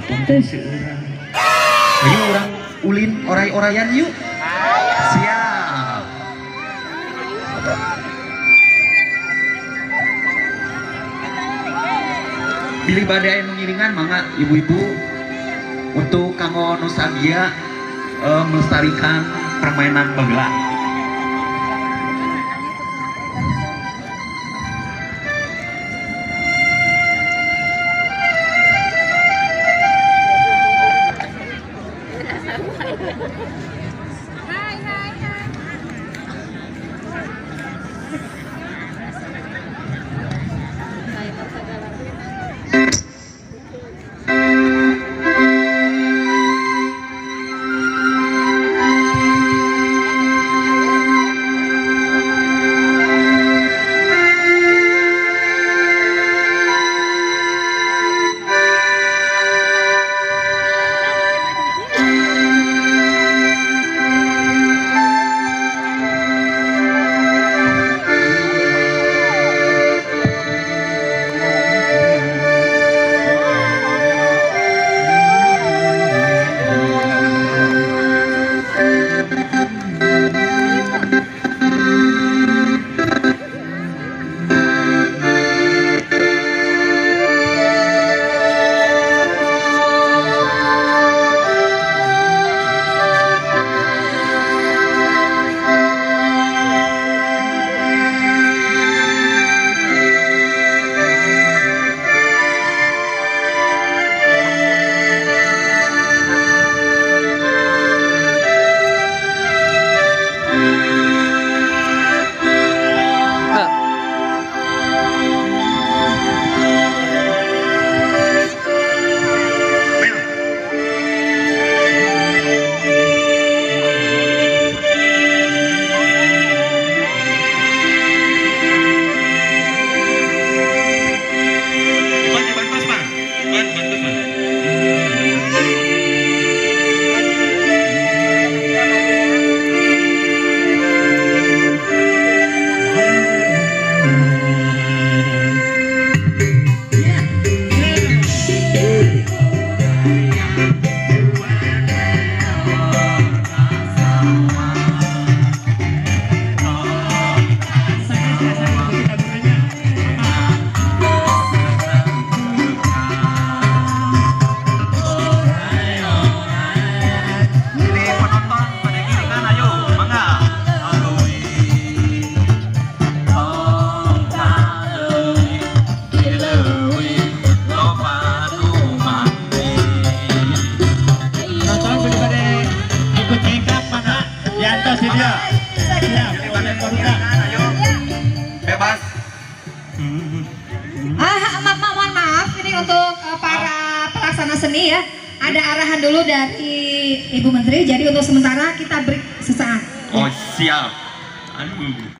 Penonton teh seueur. Ayo orang ulin oray-orayan yuk. Siap. Bilih bade aya nu ngiringan mangga ibu-ibu untuk kanggo nostalgia melestarikan permainan bagelan. Hai hai hai. Bebas. Mohon maaf ini untuk para pelaksana seni ya. Ada arahan dulu dari Ibu Menteri. Jadi untuk sementara kita break sesaat. Oh siap. Aduh.